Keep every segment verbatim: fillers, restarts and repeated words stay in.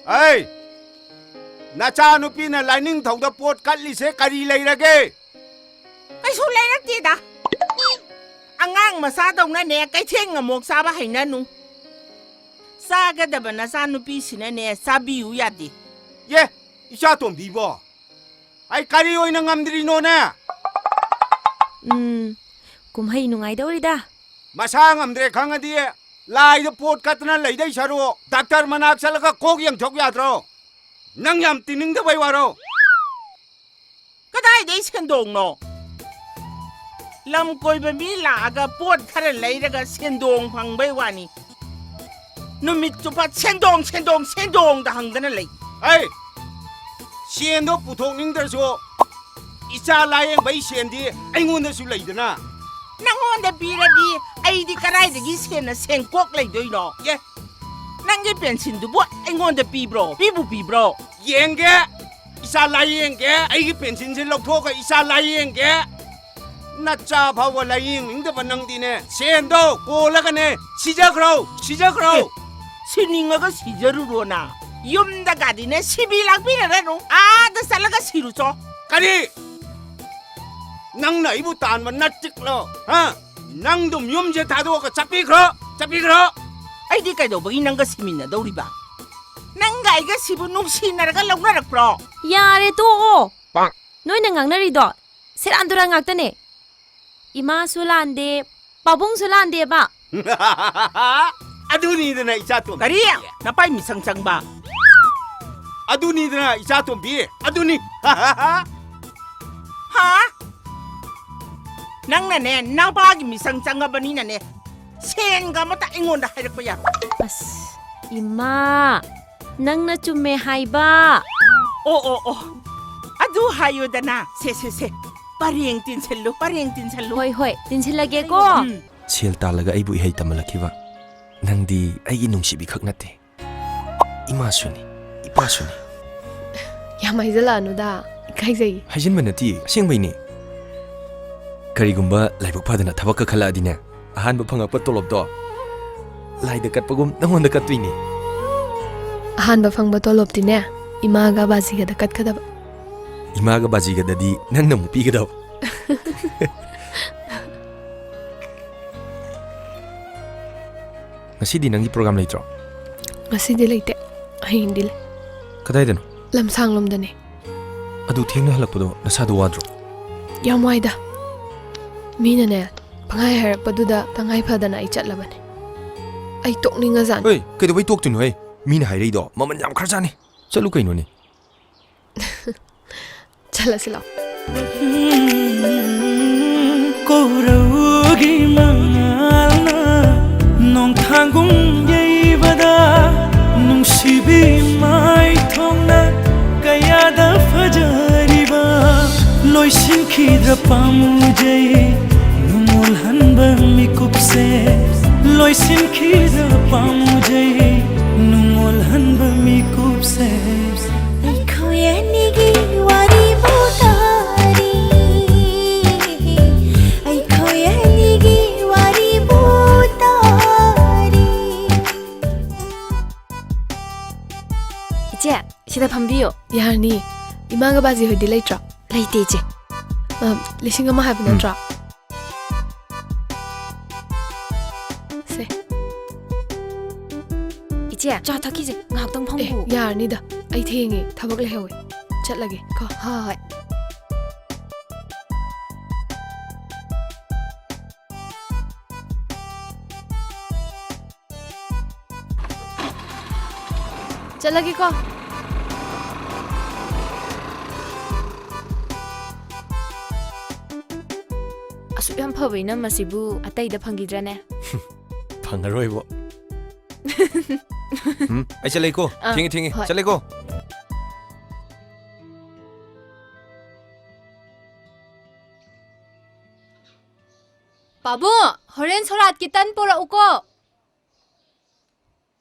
ꯑꯩ! ꯅꯆꯥꯅꯨꯄꯤꯅ ꯂꯥꯏꯅꯤꯡꯊꯧꯗ ꯄꯣꯠ ꯀꯠꯂꯤꯁꯦ ꯀꯔꯤ ꯂꯩꯔꯒꯦ? ꯀꯩꯁꯨ ꯂꯩꯔꯛꯇꯦꯗ꯫ ꯑꯉꯥꯡ ꯃꯆꯥꯗꯧꯅꯅꯦ ꯀꯩꯊꯦꯜ ꯉꯃꯣꯛ ꯆꯥꯕ ꯍꯩꯅꯅꯨ꯫ ꯆꯥꯒꯗꯕ ꯅꯆꯥꯅꯨꯄꯤꯁꯤꯅꯅꯦ ꯆꯥꯕꯤꯌꯨ ꯌꯥꯗꯦ꯫ ꯌꯦ, ꯏꯆꯥꯇꯣꯝꯕꯤꯕꯣ, ꯑꯩ ꯀꯔꯤ ꯑꯣꯏꯅ ꯉꯝꯗ꯭ꯔꯤꯅꯣꯅꯦ? ꯎꯝ, ꯀꯨꯝꯍꯩ ꯅꯨꯡꯉꯥꯏꯗꯧꯔꯤꯗ꯫ ꯃꯁꯥ ꯉꯝꯗ꯭ꯔꯦ ꯈꯪꯉꯗꯤ ꯂꯥꯏꯗ ꯄꯣꯠ ꯀꯠꯇꯅ ꯂꯩꯗꯩ ꯁꯔꯨꯛ ꯗꯥꯛꯇꯔ ꯃꯅꯥꯛ ꯆꯠꯂꯒ ꯀꯣꯛ ꯌꯦꯡꯊꯣꯛ ꯌꯥꯗ꯭ꯔꯣ? ꯅꯪ ꯌꯥꯝ ꯇꯤꯅꯤꯡꯗꯕꯩ ꯋꯥꯔꯣ? ꯀꯗꯥꯏꯗꯩ ꯁꯦꯟꯗꯣꯡꯅꯣ? ꯂꯝ ꯀꯣꯏꯕ ꯃꯤ ꯂꯥꯛꯑꯒ ꯄꯣꯠ ꯈꯔ ꯂꯩꯔꯒ ꯁꯦꯟꯗꯣꯡ ꯐꯪꯕꯩ ꯋꯥꯅꯤ꯫ ꯅꯨꯃꯤꯠ ꯆꯨꯞꯄ ꯁꯦꯟꯗꯣꯡ, ꯁꯦꯟꯗꯣꯡ, ꯁꯦꯟꯗꯣꯡꯗ ꯍꯪꯗꯅ ꯂꯩ꯫ ꯑꯩ ꯁꯦꯟꯗꯣ ꯄꯨꯊꯣꯛꯅꯤꯡꯗ꯭ꯔꯁꯨ ꯏꯆꯥ ꯂꯥꯌꯦꯡꯕꯩ ꯁꯦꯟꯗꯤ ꯑꯩꯉꯣꯟꯗꯁꯨ ꯂꯩꯗꯅ꯫ ꯅꯪꯉꯣꯟꯗ ꯄꯤꯔꯗꯤ ꯑꯩꯗꯤ ꯀꯗꯥꯏꯗꯒꯤ ꯁꯦꯟꯅ ꯁꯦꯟꯀꯣꯛ ꯂꯩꯗꯣꯏꯅꯣ? ꯑꯦ, ꯅꯪꯒꯤ ꯄꯦꯟꯁꯤꯟꯗꯨꯕꯨ ꯑꯩꯉꯣꯟꯗ ꯄꯤꯕ꯭ꯔꯣ? ꯄꯤꯕꯨ ꯄꯤꯕ꯭ꯔꯣ? ꯌꯦꯡꯒꯦ, ꯏꯆꯥ ꯂꯥꯌꯦꯡꯒꯦ, ꯑꯩꯒꯤ ꯄꯦꯟꯁꯤꯟꯁꯦ ꯂꯧꯊꯣꯛꯑꯒ ꯏꯆꯥ ꯂꯥꯌꯦꯡꯒꯦ꯫ ꯅꯆꯥ ꯐꯥꯎꯕ ꯂꯥꯌꯦꯡꯅꯤꯡꯗꯕ ꯅꯪꯗꯤꯅꯦ, ꯁꯦꯟꯗꯣ ꯀꯣꯜꯂꯒꯅꯦ ꯁꯤꯖꯈ꯭ꯔꯣ, ꯁꯤꯖꯈ꯭ꯔꯣ꯫ ꯑꯦ, ꯁꯤꯅꯤꯡꯉꯒ ꯁꯤꯖꯔꯨꯔꯣꯅ꯫ ꯌꯨꯝꯗꯒꯗꯤꯅꯦ ꯁꯤꯕꯤ ꯂꯥꯛꯄꯤꯔꯔꯅꯨ, ꯑꯥꯗ ꯆꯠꯂꯒ ꯁꯤꯔꯨꯆꯣ꯫ ꯀꯔꯤ? ꯅꯪꯅ ꯑꯩꯕꯨ ꯇꯥꯟꯕ ꯅꯠꯇꯤꯛꯂꯣ? ꯍꯥ? ꯅꯪꯗꯨꯝ ꯌꯨꯝꯁꯦ ꯊꯥꯗꯣꯛꯑꯒ ꯆꯠꯄꯤꯈ꯭ꯔꯣ, ꯆꯠꯄꯤꯈ꯭ꯔꯣ꯫ ꯑꯩꯗꯤ ꯀꯩꯗꯧꯕꯒꯤ ꯅꯪꯒ ꯁꯤꯃꯤꯟꯅꯗꯧꯔꯤꯕ? ꯅꯪꯒ ꯑꯩꯒ ꯁꯤꯕꯨ ꯅꯨꯡꯁꯤꯅꯔꯒ ꯂꯧꯅꯔꯛꯄ꯭ꯔꯣ? ꯌꯥꯔꯦ, ꯇꯣꯛꯑꯣ꯫ ꯅꯣꯏꯅ ꯉꯥꯡꯅꯔꯤꯗꯣ ꯁꯦꯔꯥꯟ ꯇꯨꯔꯥꯟ ꯉꯥꯛꯇꯅꯦ꯫ ꯏꯃꯥꯁꯨ ꯂꯥꯟꯗꯦ, ꯄꯥꯕꯨꯡꯁꯨ ꯂꯥꯟꯗꯦꯕ꯫ ꯑꯗꯨꯅꯤꯗꯅ ꯏꯆꯥ ꯇꯣꯝꯕꯤ꯫ ꯀꯔꯤ? ꯅꯄꯥꯏ ꯃꯤꯁꯪ ꯆꯪꯕ꯫ ꯑꯗꯨꯅꯤꯗꯅ ꯏꯆꯥ ꯇꯣꯝꯕꯤ, ꯑꯗꯨꯅꯤ꯫ ꯍꯥ? ꯅꯪꯅꯅꯦ, ꯅꯄꯥꯒꯤ ꯃꯤꯁꯪ ꯆꯪꯉꯕꯅꯤꯅꯅꯦ, ꯁꯦꯟꯒ ꯑꯃꯇ ꯑꯩꯉꯣꯟꯗ ꯍꯥꯏꯔꯛꯄ ꯌꯥꯔꯣꯏ꯫ ꯑꯁ, ꯏꯃꯥ, ꯅꯪꯅ ꯆꯨꯝꯃꯦ ꯍꯥꯏꯕ꯫ ꯑꯣ, ꯑꯣ, ꯑꯣ, ꯑꯗꯨ ꯍꯥꯏꯌꯨꯗꯅ꯫ ꯁꯦ, ꯁꯦ, ꯁꯦ, ꯄꯔꯦꯡ ꯇꯤꯟꯁꯤꯜꯂꯨ, ꯄꯔꯦꯡ ꯇꯤꯟꯁꯤꯜꯂꯨ꯫ ꯍꯣꯏ, ꯍꯣꯏ, ꯇꯤꯟꯁꯤꯜꯂꯒꯦꯀꯣ꯫ ꯎꯝ꯫ ꯁꯦꯜ ꯇꯥꯜꯂꯒ ꯑꯩꯕꯨ ꯏꯍꯩ ꯇꯝꯍꯜꯂꯛꯈꯤꯕ ꯅꯪꯗꯤ ꯑꯩꯒꯤ ꯅꯨꯡꯁꯤꯕꯤ ꯈꯛ ꯅꯠꯇꯦ, ꯏꯃꯥꯁꯨꯅꯤ, ꯏꯄꯥꯁꯨꯅꯤ꯫ ꯌꯥꯝ ꯍꯥꯏꯖꯜꯂꯛꯑꯅꯨꯗ, ꯏꯀꯥꯏꯖꯩ꯫ ꯍꯥꯏꯖꯤꯟꯕ ꯅꯠꯇꯦ, ꯑꯁꯦꯡꯕꯩꯅꯤ꯫ ꯀꯔꯤꯒꯨꯝꯕ ꯂꯥꯏꯕꯛ ꯐꯗꯅ ꯊꯕꯛꯀ ꯈꯜꯂꯛꯑꯗꯤꯅꯦ, ꯑꯍꯥꯟꯕ ꯐꯪꯉꯛꯄ ꯇꯣꯂꯣꯞꯇꯣ ꯂꯥꯏꯗ ꯀꯠꯄꯒꯨꯝ ꯅꯪꯉꯣꯟꯗ ꯀꯠꯇꯣꯏꯅꯤ꯫ ꯑꯍꯥꯟꯕ ꯐꯪꯕ ꯇꯣꯂꯣꯞꯇꯤꯅꯦ, ꯏꯃꯥꯒ ꯕꯥꯖꯤꯒꯗ ꯀꯠꯀꯗꯕ꯫ ꯏꯃꯥꯒ ꯕꯥꯖꯤꯒꯗꯗꯤ ꯅꯪꯅ ꯑꯃꯨꯛ ꯄꯤꯒꯗꯕ꯫ ꯉꯁꯤꯗꯤ ꯅꯪꯒꯤ program ꯂꯩꯇ꯭ꯔꯣ? ꯉꯁꯤꯗꯤ ꯂꯩꯇꯦ, ꯍꯌꯦꯡꯗꯤ ꯂꯩ꯫ ꯀꯗꯥꯏꯗꯅꯣ? ꯂꯝꯁꯥꯡꯂꯣꯝꯗꯅꯦ꯫ ꯑꯗꯨ ꯊꯦꯡꯅ ꯍꯜꯂꯛꯄꯗꯣ ꯅꯁꯥꯗꯣ ꯋꯥꯗ꯭ꯔꯣ? ꯌꯥꯝ ꯋꯥꯏꯗ꯫ ꯃꯤꯅꯅꯦ, ꯄꯪꯍꯥꯏ ꯍꯥꯏꯔꯛꯄꯗꯨꯗ ꯇꯉꯥꯏ ꯐꯗꯅ ꯑꯩ ꯆꯠꯂꯕꯅꯦ꯫ ꯑꯩ ꯇꯣꯛꯅꯤꯡꯉꯖꯥꯠꯅꯤ꯫ ꯍꯣꯏ, ꯀꯩꯗꯧꯕꯩ ꯇꯣꯛꯇꯣꯏꯅꯣ ꯍꯦ? ꯃꯤꯅ ꯍꯥꯏꯔꯛꯏꯗꯣ ꯃꯃꯜ ꯌꯥꯝ ꯈꯔꯖꯥꯠꯅꯤ꯫ ꯆꯠꯂꯨ ꯀꯩꯅꯣꯅꯦ꯫ ꯆꯠꯂꯁꯤ ꯂꯥꯛꯑꯣ꯫ ꯀꯧꯔꯧꯒꯤ ꯃꯉꯥꯜꯅ ꯅꯣꯡꯊꯥꯡꯒꯨꯝ ꯌꯩꯕꯗ, ꯅꯨꯡꯁꯤꯕꯤ ꯃꯥꯏꯊꯣꯡꯅ ꯀꯌꯥꯗ ꯐꯖꯔꯤꯕ, ꯂꯣꯏꯁꯤꯟꯈꯤꯗ꯭ꯔ ꯄꯥꯝꯖꯩ ꯅꯨꯡꯉꯣꯜꯍꯟꯕ ꯃꯤꯀꯨꯞꯁꯦ, ꯂꯣꯏꯁꯤꯟꯈꯤꯗ꯭ꯔ ꯄꯥꯝꯖꯩ ꯅꯨꯡꯉꯣꯜꯍꯟꯕ ꯃꯤꯀꯨꯞꯁꯦ꯫ ꯑꯩꯈꯣꯏ ꯑꯅꯤꯒꯤ ꯋꯥꯔꯤꯕꯨ ꯇꯥꯔꯤ, ꯑꯩꯈꯣꯏ ꯑꯅꯤꯒꯤ ꯋꯥꯔꯤꯕꯨ ꯇꯥꯔꯤ꯫ ꯏꯆꯦ, ꯁꯤꯗ ꯐꯝꯕꯤꯌꯣ꯫ ꯌꯥꯔꯅꯤ꯫ ꯏꯃꯥꯒ ꯕꯥꯖꯤ ꯍꯣꯏꯗꯤ ꯂꯩꯇ꯭ꯔꯣ? ꯂꯩꯇꯦ, ꯏꯆꯦ꯫ ꯑ, ꯂꯤꯁꯤꯡ ꯑꯃ ꯍꯥꯏꯕ ꯎꯝ꯫ ꯅꯠꯇ꯭ꯔꯣ? ꯁꯦ꯫ ꯏꯆꯦ, ꯆꯥ ꯊꯛꯈꯤꯁꯦ, ꯉꯥꯏꯍꯥꯛꯇꯪ ꯑꯦ, ꯐꯝꯈꯣ꯫ ꯌꯥꯔꯅꯤꯗ꯫ ꯑꯩ ꯊꯦꯡꯉꯦ, ꯊꯕꯛ ꯂꯩꯍꯧꯋꯦ꯫ ꯆꯠꯂꯒꯦ ꯀꯣ꯫ ꯍꯣꯏ, ꯍꯣꯏ꯫ ꯆꯠꯂꯒꯦꯀꯣ꯫ ꯑꯁꯨꯛ ꯌꯥꯝ ꯐꯕ ꯏꯅꯝꯃꯁꯤꯕꯨ ꯑꯇꯩꯗ ꯐꯪꯈꯤꯗ꯭ꯔꯅꯦ? ꯐꯪꯉꯔꯣꯏꯕꯣ꯫ ꯎꯝ, ꯑꯩ ꯆꯠꯂꯦꯀꯣ꯫ ꯑꯥ, ꯊꯦꯡꯉꯦ, ꯊꯦꯡꯉꯦ꯫ ꯍꯣꯏ꯫ ꯆꯠꯂꯦꯀꯣ꯫ ꯄꯥꯕꯨꯡ, ꯍꯣꯔꯦꯟ ꯁꯣꯔꯥꯠꯀꯤ ꯇꯟ ꯄꯣꯔꯛꯎꯀꯣ꯫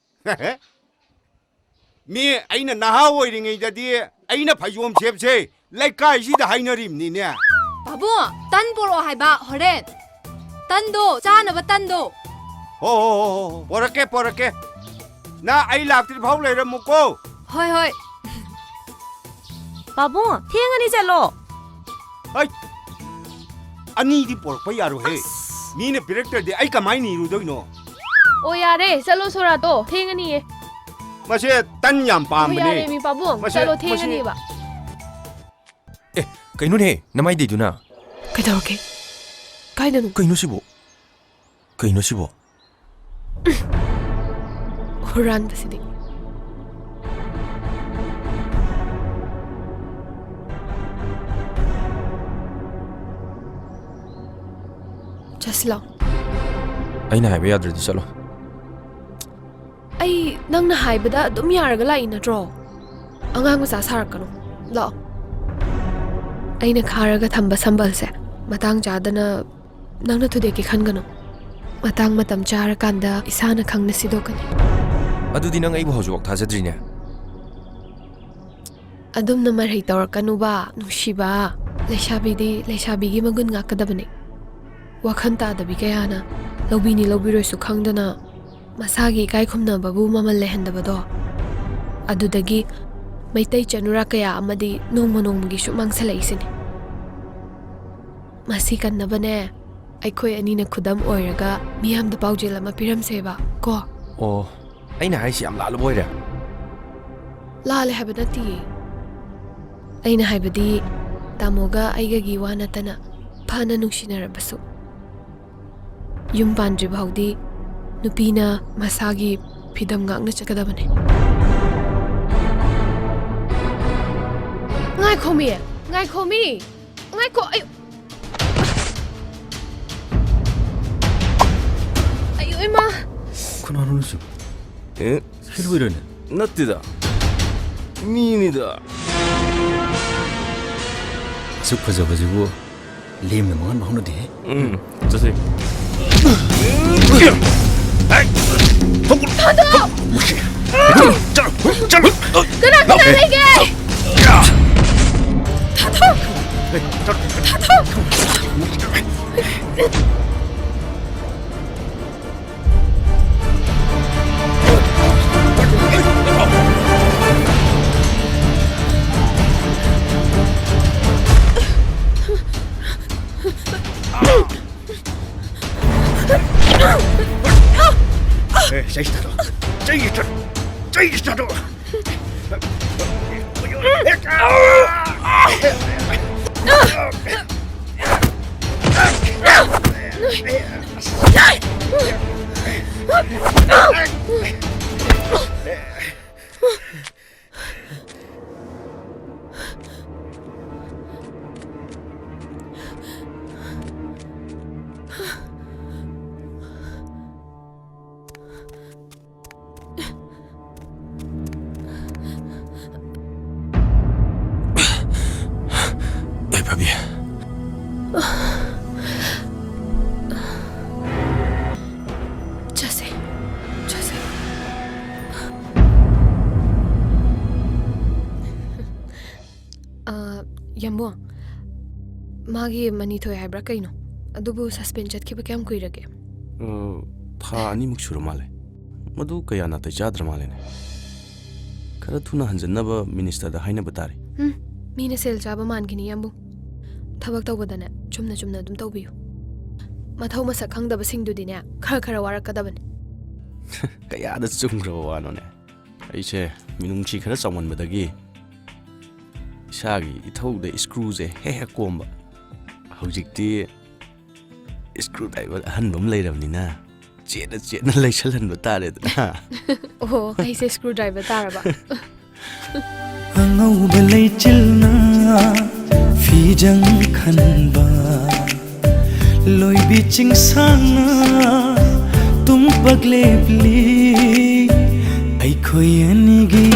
ꯃꯤ, ꯑꯩꯅ ꯅꯍꯥ ꯑꯣꯏꯔꯤꯉꯩꯗꯗꯤ ꯑꯩꯅ ꯐꯩꯖꯣꯝ ꯁꯦꯠꯁꯦ ꯂꯩꯀꯥꯏꯁꯤꯗ ꯍꯥꯏꯅꯔꯤꯕꯅꯤꯅꯦ꯫ ꯄꯥꯕꯨꯡ, ꯇꯟ ꯄꯣꯔꯛꯑꯣ ꯍꯥꯏꯕ ꯍꯣꯔꯦꯟ꯫ ꯇꯟꯗꯣ, ꯆꯥꯅꯕ ꯇꯟꯗꯣ꯫ ꯍꯣ, ꯍꯣ, ꯍꯣ, ꯍꯣ, ꯄꯣꯔꯛꯀꯦ, ꯄꯣꯔꯛꯀꯦ꯫ ꯅꯪ ꯑꯩ ꯂꯥꯛꯇ꯭ꯔꯤ ꯐꯥꯎ ꯂꯩꯔꯝꯃꯨꯀꯣ꯫ ꯍꯣꯏ, ꯍꯣꯏ꯫ ꯄꯥꯕꯨꯡ, ꯊꯦꯡꯉꯅꯤ, ꯆꯠꯂꯣ꯫ ꯍꯩ! ꯑꯅꯤꯗꯤ ꯄꯣꯔꯛꯄ ꯌꯥꯔꯣꯏꯍꯦ꯫ ꯑꯁ꯫ ꯃꯤꯅ ꯄꯤꯔꯛꯇ꯭ꯔꯗꯤ ꯑꯩ ꯀꯃꯥꯏ ꯅꯤꯔꯨꯗꯣꯏꯅꯣ? ꯑꯣ, ꯌꯥꯔꯦ, ꯆꯠꯂꯣ, ꯁꯣꯔꯥꯇꯣ, ꯊꯦꯡꯉꯅꯤꯌꯦ꯫ ꯃꯁꯦ ꯇꯟ ꯌꯥꯝ ꯍꯣꯏ, ꯄꯥꯝꯕꯅꯦ꯫ ꯌꯥꯔꯦ, ꯃꯤ ꯄꯥꯕꯨꯡ, ꯃꯁꯦ, ꯆꯠꯂꯣ, ꯃꯁꯤ ꯊꯦꯡꯉꯅꯤꯕ꯫ ꯑꯦ, ꯀꯩꯅꯣꯅꯦ, ꯅꯃꯥꯏꯗꯩꯗꯨꯅ? ꯀꯩꯗꯧꯔꯒꯦ? ꯀꯥꯏꯗꯅꯣ? ꯀꯩꯅꯣ ꯁꯤꯕꯣ? ꯀꯩꯅꯣ ꯁꯤꯕꯣ? ꯍꯨꯔꯥꯟꯕꯁꯤꯗꯤ꯫ ꯆꯠꯁꯤ ꯂꯥꯎ꯫ ꯑꯩꯅ ꯍꯥꯏꯕ ꯌꯥꯗ꯭ꯔꯗꯤ ꯆꯠꯂꯣ꯫ ꯑꯩ ꯅꯪꯅ ꯍꯥꯏꯕꯗ ꯑꯗꯨꯝ ꯌꯥꯔꯒ ꯂꯥꯛꯏ ꯅꯠꯇ꯭ꯔꯣ? ꯑꯉꯥꯡ ꯃꯆꯥ ꯁꯥꯔꯛꯀꯅꯨ꯫ ꯂꯥꯛꯑꯣ꯫ ꯑꯩꯅ ꯈꯥꯔꯒ ꯊꯝꯕ ꯁꯝꯕꯜꯁꯦ ꯃꯇꯥꯡ ꯆꯥꯗꯅ ꯅꯪꯅ ꯊꯨꯗꯦꯛꯀꯦ ꯈꯟꯒꯅꯨ꯫ ꯃꯇꯥꯡ ꯃꯇꯝ ꯆꯥꯔꯀꯥꯟꯗ ꯏꯁꯥꯅ ꯈꯪꯅ ꯁꯤꯗꯣꯛꯀꯅꯤ꯫ ꯑꯗꯨꯗꯤ ꯅꯪ ꯑꯩꯕꯨ ꯍꯧꯖꯤꯛꯐꯥꯎ ꯊꯥꯖꯗ꯭ꯔꯤꯅꯦ? ꯑꯗꯨꯝꯅ ꯃꯔꯩ ꯇꯧꯔꯛꯀꯅꯨꯕ, ꯅꯨꯡꯁꯤꯕ꯫ ꯂꯩꯁꯥꯕꯤꯗꯤ ꯂꯩꯁꯥꯕꯤꯒꯤ ꯃꯒꯨꯟ ꯉꯥꯛꯀꯗꯕꯅꯤ꯫ ꯋꯥꯈꯜ ꯇꯥꯗꯕꯤ ꯀꯌꯥꯅ ꯂꯧꯕꯤꯅꯤ ꯂꯧꯕꯤꯔꯣꯏꯁꯨ ꯈꯪꯗꯅ ꯃꯁꯥꯒꯤ ꯏꯀꯥꯏ ꯈꯨꯝꯅꯕꯕꯨ ꯃꯃꯜ ꯂꯩꯍꯟꯗꯕꯗꯣ꯫ ꯑꯗꯨꯗꯒꯤ ꯃꯩꯇꯩ ꯆꯅꯨꯔꯥ ꯀꯌꯥ ꯑꯃꯗꯤ ꯅꯣꯡꯃ ꯅꯣꯡꯃꯒꯤ ꯁꯨꯝ ꯃꯥꯡꯁꯜꯂꯛꯏꯁꯤꯅꯤ꯫ ꯃꯁꯤ ꯀꯟꯅꯕꯅꯦ, ꯑꯩꯈꯣꯏ ꯑꯅꯤꯅ ꯈꯨꯗꯝ ꯑꯣꯏꯔꯒ ꯃꯤꯌꯥꯝꯗ ꯄꯥꯎꯖꯦꯜ ꯑꯃ ꯄꯤꯔꯝꯁꯦꯕ, ꯀꯣ? ꯑꯣ, ꯑꯩꯅ ꯍꯥꯏꯁꯤ ꯌꯥꯝ ꯂꯥꯜꯂꯕ ꯑꯣꯏꯔꯦ? ꯂꯥꯜꯂꯦ ꯍꯥꯏꯕ ꯅꯠꯇꯤꯌꯦ꯫ ꯑꯩꯅ ꯍꯥꯏꯕꯗꯤ, ꯇꯥꯃꯣꯒ ꯑꯩꯒꯒꯤ ꯋꯥ ꯅꯠꯇꯅ ꯐꯅ ꯅꯨꯡꯁꯤꯅꯔꯕꯁꯨ, ꯌꯨꯝ ꯄꯥꯟꯗ꯭ꯔꯤ ꯐꯥꯎꯗꯤ ꯅꯨꯄꯤꯅ ꯃꯁꯥꯒꯤ ꯐꯤꯗꯝ ꯉꯥꯛꯅ ꯆꯠꯀꯗꯕꯅꯤ꯫ ꯉꯥꯏꯈꯣꯃꯤ, ꯉꯥꯏꯈꯣꯃꯤ, ꯉꯥꯏꯈꯣ, ꯑꯩ, ꯑꯌꯣ, ꯏꯃꯥ! ꯀꯅꯥꯅꯣ ꯅꯪꯁꯨ? ꯑꯦ? ꯍꯤꯔꯣꯏꯔꯣꯅꯦ? ꯅꯠꯇꯦꯗ, ꯃꯤꯅꯤꯗ꯫ ꯑꯁꯨꯛ ꯐꯖꯕꯁꯤꯕꯨ ꯂꯦꯝꯅ ꯃꯥꯡꯍꯟꯕ ꯍꯧꯅꯗꯦꯍꯦ꯫ ꯎꯝ, ꯆꯠꯁꯦ꯫ ꯊꯥꯗꯣꯛ! ꯆꯠꯂꯣ, ꯆꯠꯂꯣ꯫ ꯀꯅꯥ ꯀꯅꯥ ꯂꯩꯒꯦ? ꯊꯥꯗꯣꯛ! ꯊꯥꯗꯣꯛ! ꯆꯩ ꯊꯥꯗꯣꯛ꯫ ꯆꯩ ꯊꯥꯗꯣꯛ꯫ ꯆꯩ ꯊꯥꯗꯣꯛ꯫ ꯌꯥꯏꯐꯕꯤ꯫ ꯆꯠꯁꯦ, ꯆꯠꯁꯦ꯫ ꯑ, ꯌꯥꯝꯕꯨꯡ, ꯃꯥꯒꯤ ꯃꯅꯤꯊꯣꯏ ꯍꯥꯏꯕ꯭ꯔꯥ ꯀꯩꯅꯣ? ꯑꯗꯨꯕꯨ suspend ꯆꯠꯈꯤꯕ ꯀꯌꯥꯝ ꯀꯨꯏꯔꯒꯦ? ꯑ, ꯊꯥ ꯑꯅꯤꯃꯨꯛ ꯁꯨꯔ ꯃꯥꯜꯂꯦ꯫ ꯃꯗꯨ ꯀꯌꯥ ꯅꯥꯇꯩ ꯆꯥꯗ꯭ꯔ ꯃꯥꯜꯂꯦꯅꯦ꯫ ꯈꯔ ꯊꯨꯅ ꯍꯟꯖꯟꯅꯕ ministerꯗ ꯍꯥꯏꯅꯕ ꯇꯥꯔꯦ꯫ ꯎꯝ, ꯃꯤꯅ ꯁꯦꯜ ꯆꯥꯕ ꯃꯥꯟꯈꯤꯅꯤ, ꯌꯥꯝꯕꯨꯡ꯫ ꯊꯕꯛ ꯇꯧꯕꯗꯅꯦ, ꯆꯨꯝꯅ ꯆꯨꯝꯅ ꯑꯗꯨꯝ ꯇꯧꯕꯤꯌꯨ꯫ ꯃꯊꯧ ꯃꯁꯛ ꯈꯪꯗꯕꯁꯤꯡꯗꯨꯗꯤꯅꯦ, ꯈꯔ ꯈꯔ ꯋꯥꯔꯛꯀꯗꯕꯅꯤ꯫ ꯀꯌꯥꯗ ꯆꯨꯝꯈ꯭ꯔꯕ ꯋꯥꯅꯣꯅꯦ? ꯑꯩꯁꯦ ꯃꯤꯅꯨꯡꯁꯤ ꯈꯔ ꯆꯥꯎꯃꯟꯕꯗꯒꯤ ꯏꯁꯥꯒꯤ ꯏꯊꯧꯗ screwꯁꯦ ꯍꯦꯛ ꯍꯦꯛ ꯀꯣꯝꯕ꯫ ꯍꯧꯖꯤꯛꯇꯤ screwdriver ꯑꯍꯟꯕ ꯑꯃ ꯂꯩꯔꯕꯅꯤꯅ ꯆꯦꯠꯅ ꯆꯦꯠꯅ ꯂꯩꯁꯜꯍꯟꯕ ꯇꯥꯔꯦꯗꯅ꯫ ꯑꯣ, ꯑꯩꯁꯦ screwdriver ꯇꯥꯔꯕ? ꯑꯉꯧꯕ ꯂꯩꯆꯤꯜꯅ ꯐꯤꯖꯪ ꯈꯟꯕ, ꯂꯣꯏꯕꯤ ꯆꯤꯡꯁꯥꯡꯅ ꯇꯨꯝꯄꯥꯛ ꯂꯦꯞꯂꯤ꯫ ꯑꯩꯈꯣꯏ ꯑꯅꯤꯒꯤ